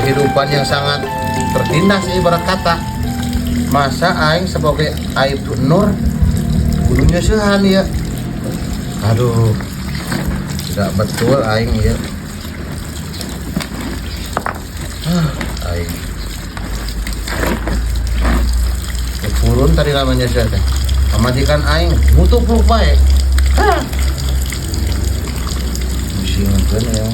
Kehidupan yang sangat tertindas ibarat kata. Masa aing sebagai Aibtu Nur kudu nyeusehan ya. Aduh. Tidak betul aing ya. Ah, aing. Turun tadi namanya saya teh. Pamajikan aing mutupluk bae. Hah. Musingkeun ya.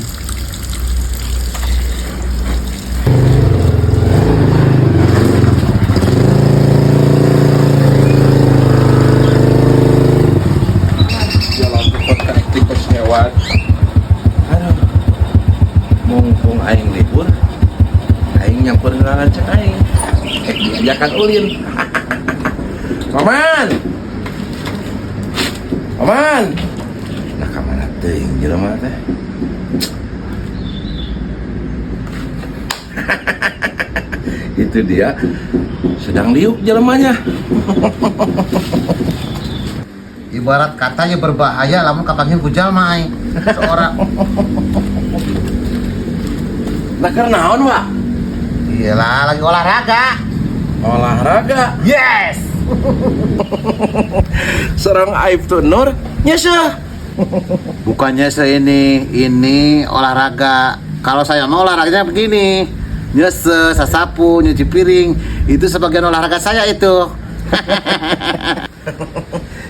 Jalan ke kota tikus lewat. Aduh, mumpung aing libur, aing nyamperin lanceuk aing. Diajakan ulin. Paman, paman. Nah, kamana teuing jelema teh? Itu dia sedang liuk jelemanya. Ibarat katanya berbahaya lamun kapanggih ku jalma aing. Seorang Nah, karena naon, Pak? Iyalah, lagi olahraga. Olahraga. Yes. Seorang Aibtu Nur nyeseh. Bukannya saya ini olahraga. Kalau saya mau olahraganya begini. Nyese, sasapu, nyuci piring, itu sebagian olahraga saya itu.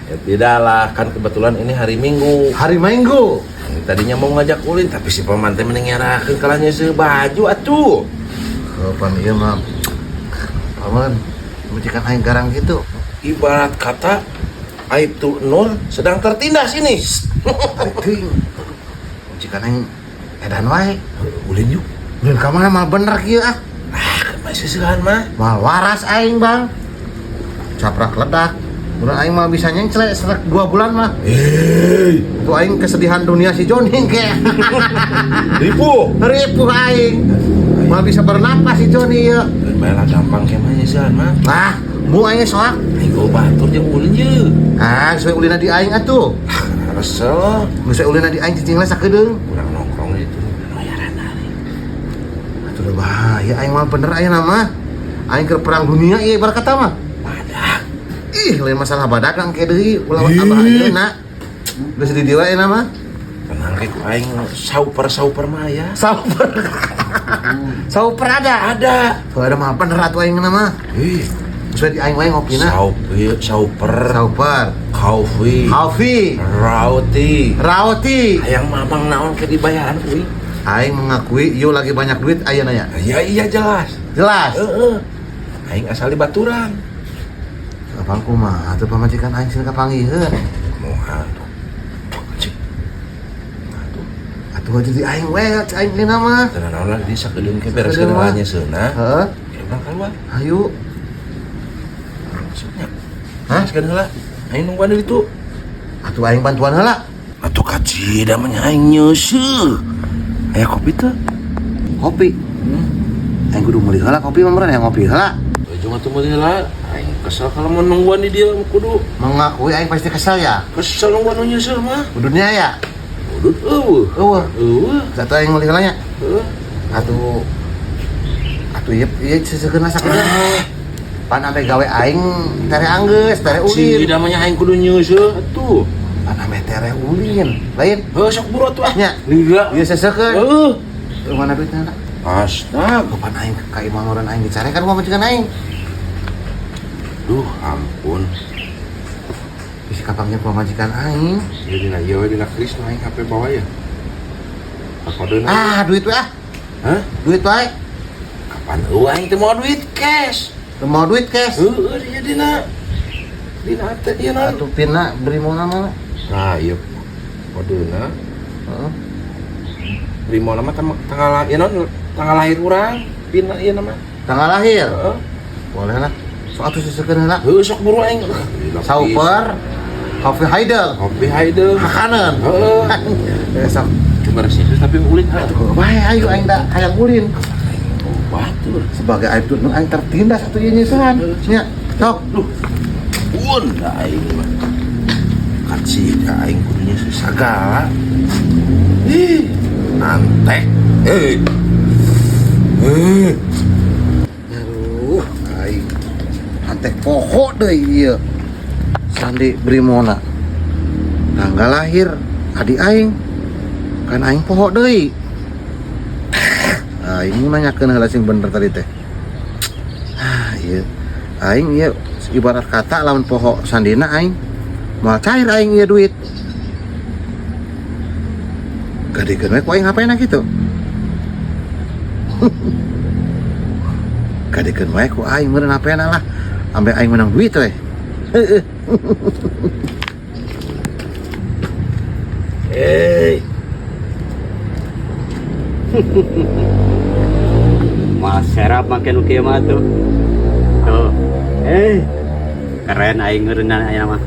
Ya tidaklah, kan kebetulan ini hari Minggu. Hari Minggu. Tadinya mau ngajak ulin, tapi si paman teh mending ngerakeun kalah nyeuseuh baju atuh. Kapan iya mah. Paman, majikan aing garang gitu. Ibarat kata Aibtu Nur sedang tertindas ini. Teuing. Majikan aing edan wae. Ulin yuk. Ulin ka mana mal bener kieu ah. Ah, kan masih seuhan mah. Mal waras aing, Bang. Caprak ledak. Udah aing mah bisa nyengcle selek 2 bulan mah. Hei, Itu aing kesedihan dunia si Joni ke. ribu. Ripuh aing. Mah bisa bernapas si Joni ya. Bae lah gampang ke mah nyeusehan mah. Nah, mu aing soak. Aing go batur jeung ulin ye. Ah, sesuai ulina di aing atuh. Ah, resel. Geus ulina di aing cicing lah sakedeung. Kurang nongkrong itu. Bayaran hari. Atuh udah bahaya aing mah bener aing nama. Aing keur perang dunia ieu ibarat kata mah. Badak. Ih, lain masalah badak nang ke deui ulah abah ayeuna. Geus di dieu ayeuna mah. Tenang ke ku aing sauper-sauper mah ya. Sauper. Sauper ada. Ada. Tuh ada mah bener atuh aing mah. Ih, Geus di aing wae ngopina. sauper, sauper, Sauper. coffee, Coffee, roti. Roti. Hayang mamang naon ke dibayaran kuy. Aing mengakui ieu lagi banyak duit ayeuna ya. Ya iya jelas. Jelas. Heeh. Aing asal di baturan. Abang kumaha atuh pamajikan aing sieun kapanggiheun. Moal tuh. Cik. Atuh, Atuh aja di aing we, aing dina mah. tenang naon lah di sakedeung ke beres Sakedeung mah. kedengarannya seuna. Heeh. Ya urang keluar. Ayo. Maksudnya. Hah? Bereskeun heula. Aing nungguan di ditu. Atuh aing bantuan heula. Atuh kacida mah aing nyeuseuh. Aya kopi teu? Kopi. Aing kudu meuli heula kopi mah meureun, hayang ngopi heula. Ujung atuh meuli heula. Aing kesel kalau mau nungguan di dia kudu. Mengakui aing pasti kesel ya. Kesel nungguan nu nyeuseuh mah. Kududnya ya. Udut eueuh. Eueuh. Eueuh. Atuh aing meuli heula nya. Heuh. Atuh atuh ieu ieu sesekeun sakedeung. Pan ampe gawe aing tere anggeus, tere ulin. Cida mah nya aing kudu nyeuseuh atuh. Pan ampe tere ulin. Lain Heuh sok buru atuh ah. nya. Lila. Ieu sesekeun. Heuh. Mana duitnya lah? Astag. Kapan aing ka imah meureun aing dicarekan ku pamajikan aing. Duh, ampun. Bisi kapangnya ku pamajikan aing. Ieu dina ieu we dina kris nu aing HP bawa ya. Kakodeuna. Ah, duit we ah. Hah? Duit wae. Kapan eueuh aing teu mau duit cash. Teu mau duit cash. Heueuh ieu dina dina teh ieu naon? Atuh pina beri mau nama. Nah, ieu kodeuna. Heeh. Beri mau nama tanggal ieu naon? Tanggal lahir urang. Pina ieu nama. Tanggal lahir. Heeh. Boleh lah. Sok atuh sesekeun heula. Heueuh sok buru aing. Sauper. Kopi Haidel. Kopi Haidel. Makanan. Heeh. Eh, sok. Cuma resep tapi ulin ha. Atuh wae ayo aing da hayang ulin. Batur. Sebagai aib nu aing tertindas atuh ieu nyeusehan. Nya, sok. Duh. Pun da aing mah. Kacida aing kudu nyeuseuh sagala. Ih, nantek. Eh. Eh. Aduh, aing hantek poho deui ieu. Sandi Brimona. Tanggal lahir adik aing. Kan aing poho deui. Aing mau nanyakeun heula sing bener tadi teh. Ah, ieu. Aing ieu ibarat kata lamun poho sandina aing moal cair aing ieu duit. Gadekeun we ku aing HP-na kitu. Gadekeun wae ku aing meureun HP-na lah. Ambe aing menang duit we. Heeh. Hei. Mal serap make nu kieu mah tuh. Tuh. Eh. Keren aing ngeureunna aya mah.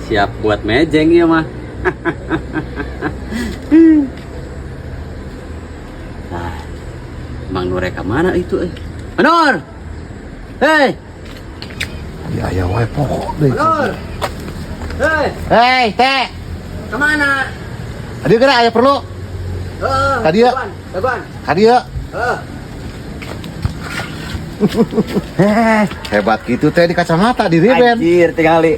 Siap buat mejeng ieu mah. Nah, Mang Nur ka mana itu eh? Nur. Hei, Ya aya wae poho deui. Nur. Hei, Hei, teh. kemana? Adi geura aya perlu. Heeh. Ka dieu. Dagoan. Ka dieu. Heeh. Hebat gitu teh di kacamata di riben. Anjir, tingali.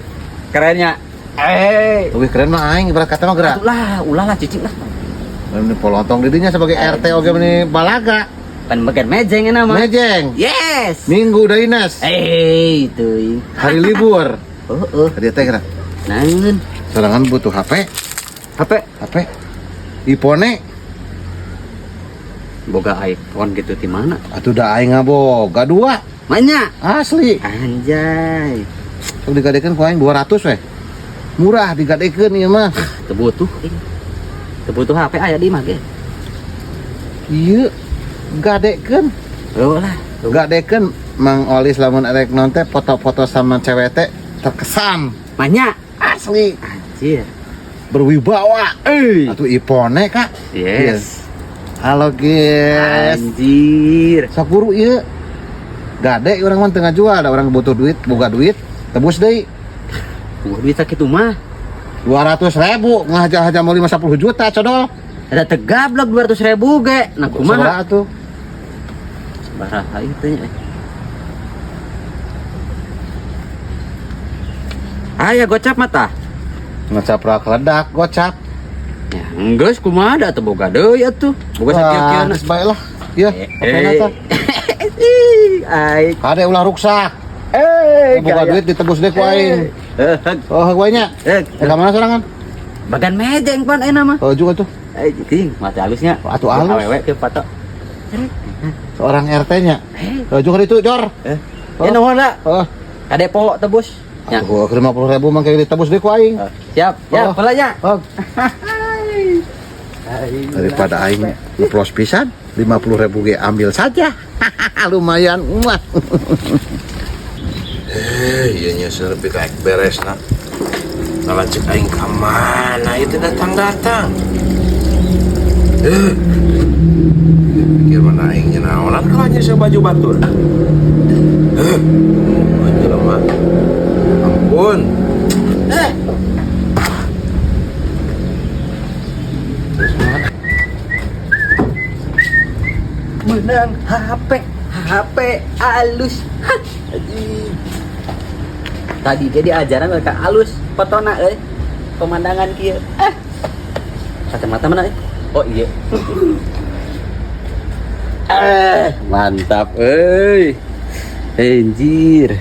Kerennya. Eh. Lebih keren mah aing ibarat kata mah geura. Ulah, ulah lah cicing lah. Ini polontong didinya sebagai RT oge meni balaga. Pan bagian mejeng ini mah. Mejeng. Yes. Minggu dinas. Eh, itu. Hari libur. Oh, oh. Tadi teh geura. Naon? Sorangan butuh HP, HP HP. iPhone boga iPhone gitu di mana? atuh da aing ngaboga dua. Banyak. Asli. Anjay. Sok digadekeun ku aing 200 we. Murah digadekeun ieu mah. Teu butuh. Teu butuh HP aya di imah ge. Ieu gadekeun. Heuh lah. Gadekeun Mang Olis lamun erek non teh foto-foto sama cewek teh terkesan. Banyak. Asli. Anjir. Berwibawa. Eh. Atuh iPhone Kak. Yes. Halo guys. Anjir. Sok buru ieu. Gade urang mah teu ngajual, da urang butuh duit, boga duit, tebus deui. Gua duit sakitu mah. 200.000 ngahaja-haja mau 50 juta codol. Ada tegablok 200.000 ge. Nah kumaha? Sabaraha atuh? Sabaraha ieu teh nya. Aya gocap mah tah. Ngecaprak ledak gocap. Ya, geus kumaha da teu boga deui atuh. Boga sakieu-kieuna. Geus bae lah. Ieu, HP-na tah. Ai. Kade ulah ruksak. Eh, Boga duit ditebus deui ku aing. Eh, Oh, wae nya. eh, Eh, ka mana sorangan? bagan mejeng pan ayeuna mah. Oh, juga tuh. Eh, ting, mati halusnya. Atuh halus. Awewe ke foto. Seorang RT-nya. Eh, Oh, juga itu, Jor. eh. Ya nuhun lah. Oh. Kade poho tebus. Ya. Atuh 50.000 mah kayak ditebus deui ku aing. Siap, ya, Oh. pola nya. Oh. Daripada aing ngeplos pisan, 50.000 ge ambil saja. Lumayan. Muah. Eh, iya nya lebih kayak beres nak. Kalau cek aing ka mana itu datang-datang. Eh, pikir mana aingnya naonan kalau hanya baju batur. Eh, jelema. Ampun. Eh. Menang HP, HP alus. Hah, anjing. Tadi jadi ajaran mereka alus fotona euy. Pemandangan kieu. Eh. Kacamata mana euy? Oh iya. Eh, mantap euy. Anjir.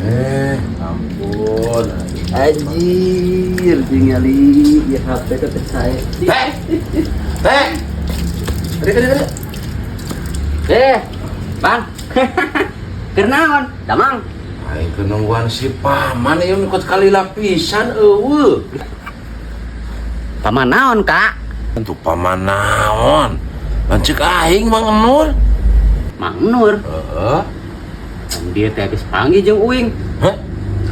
Eh, ampun. Anjir, tingali ya HP teh saya. Teh. Teh. Tadi tadi tadi. Eh, Bang. Keur naon? Damang. Aing keur nungguan si paman ieu ikut kali lapisan eueuh. Paman naon, Kak? Tentu paman naon? Lanceuk aing Mang Nur. Mang Nur. Heeh. Dia teh geus panggih jeung uing. Hah?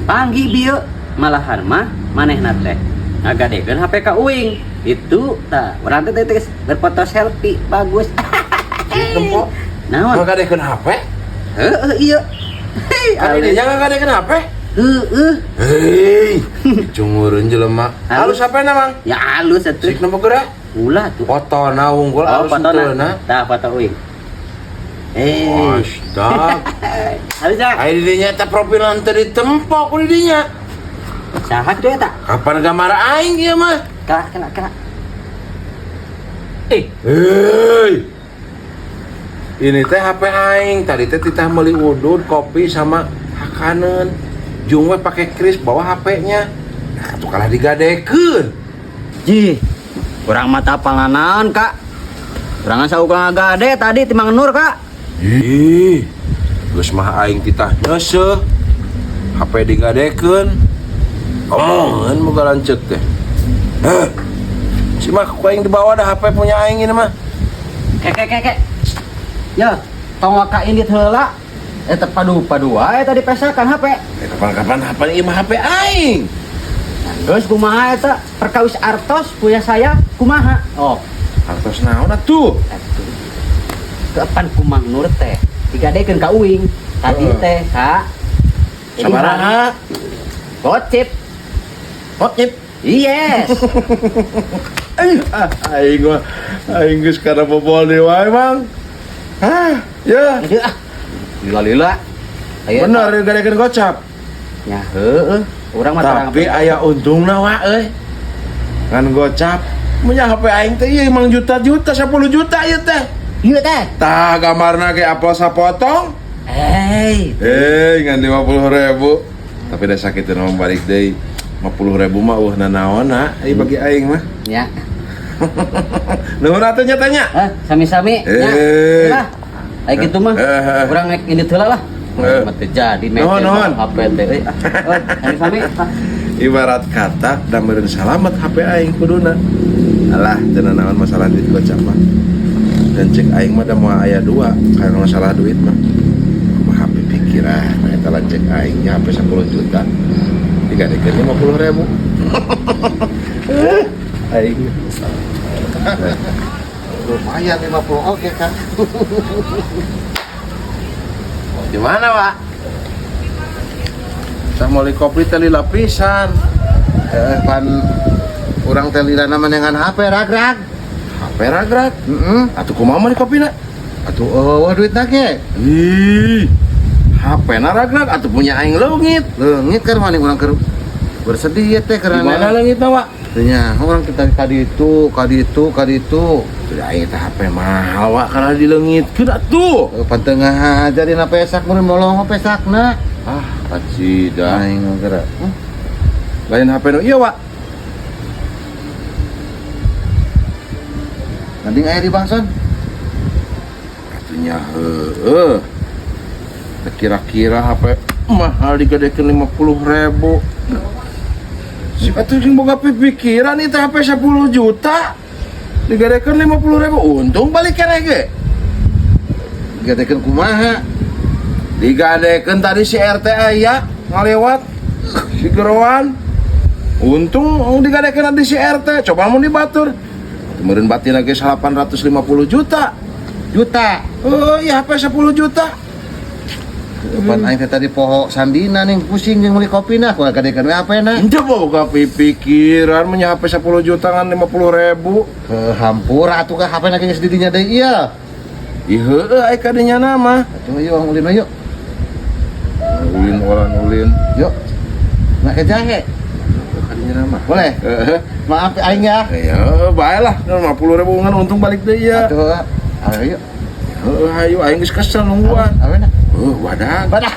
Panggih bieu. Malahan mah manehna teh ngagadekeun HP ka uing. Itu tah, urang teh teh geus berfoto selfie bagus. Tempo. Naon? Ngagadekeun HP? Heeh, iya. Hei, Kan ini jangan ngagadekeun HP? Heeh. Hei, cungureun jelema. Halus HP na, Mang? Ya halus atuh. Sik nempo geura. Ulah tuh. Fotona wungkul Oh, alus fotona. henteu na. Tah foto uing. Eh, Wasdak. halus ya. Ai di dinya eta profil teu ditempo ku di dinya. Saha kitu eta? Kapan gambar aing ieu mah? Kela kela kela. Eh, Hei. Ini teh HP aing, tadi teh titah meuli udud, kopi sama hakaneun. Jung we pake kris bawa HP-nya. Nah, tuh kalah digadekeun. Jih, kurang mata panganaon, Kak. Kurangan saukur ngagade tadi ti Mang Nur, Kak. Ih, geus mah aing titah nyeuseuh. HP digadekeun. Omongan moga lanceuk teh. Heh. Si mah ku aing dibawa dah HP punya aing ini mah. Ke ke ke ke. Ya, tong waka indit heula. Eta padu-padu wae tadi pesakan HP. Eh, kapan-kapan HP ieu mah HP aing. Terus kumaha eta perkawis artos punya saya kumaha? Oh, Artos naon atuh? Atuh. Kapan ku Mang Nur teh digadekeun ka uing tadi teh, Kak. Jadi Sabaraha? Gocip. Gocip. Yes. Ah, aing mah aing geus kana bobol deui wae, Mang. Hah, ya. Aduh, ah. Lila-lila. Aya Bener digadekeun gocap. Ya, heueuh. Urang mah terang. Tapi aya untungna wa euy. Ngan gocap. Punya HP aing teh ieu emang juta-juta, 10 juta ieu teh. Ieu teh. Tah gambarna ge apel sapotong. Eh, Eh, ngan 50 ribu. Tapi dah sakit mah balik deui. 50 ribu mah euweuh nanaonna ai bagi aing mah. Ya. Nuhun atuh nya tanya. Eh, sami-sami. Ya. Eh. Lah. Kayak gitu mah. Eh, eh. Urang naik ini heula lah. Eh. Mah teu jadi Nuhun, nuhun. HP teh. Eh, ah. Eh, sami-sami. Ah. Ibarat kata da meureun salamet HP aing kuduna. Alah, teu nanaon masalah duit gocap mah. Dan cek aing mah da moal aya dua karena masalah duit mah. Kumaha HP pikiran eta lah cek aing nya HP 10 juta. Digadekeun 50 ribu. Eh, aing. Lumayan 50 oke kan. Di mana, Pak? Sah meuli kopi teh lila pisan. Eh, pan urang teh lilana dengan HP ragrag. HP ragrag. Heeh. Atuh kumaha meuli kopina? Atuh euweuh duitna ge. Ih, HP na ragrag atuh punya aing leungit. Leungit kan maning urang keur bersedih ya teh Di karena mana leungitna, Pak? Nya, orang kita kadi itu, kadi itu, kadi itu. Sudah aing teh HP mahal, Wak, karena dileungitkeun atuh. Eh, pan tengah aja dina pesak mun molong pesakna. Ah, kacida. Aing mah geura. Lain HP nu ieu, Wak. Mending aya di Bangson. Atunya heueuh. Kira-kira HP mahal digadekeun 50 ribu. Si atuh sing boga pikiran itu HP 10 juta digadekeun 50 ribu untung balik keneh ge. Gadekeun kumaha? Digadekeun tadi si RT aya ngalewat si geroan. Untung digadekeun di si RT, coba mun dibatur. Meureun batin lagi 850 juta. Juta. Oh iya HP 10 juta. Pan aing teh tadi poho sandina nih pusing jeung meuli kopina ku gadekeun we HP na. Henteu boga pikiran menya HP 10 juta ngan 50 ribu. Ke hampura atuh ka HP na geus di dinya deui ieu. Ih heueuh ai kadinya nama. Atuh yuk ulin we yuk. Ulin orang ulin. Yuk. Nak ke jahe. Kadinya nama. Boleh? Heeh. Maaf aing ya. Ya, bae lah 50 ribu ngan untung balik deui ya. Atuh ayo yuk. Heueuh ayo aing geus kesel nungguan. Ayo na. Heuh, wadah. Badak.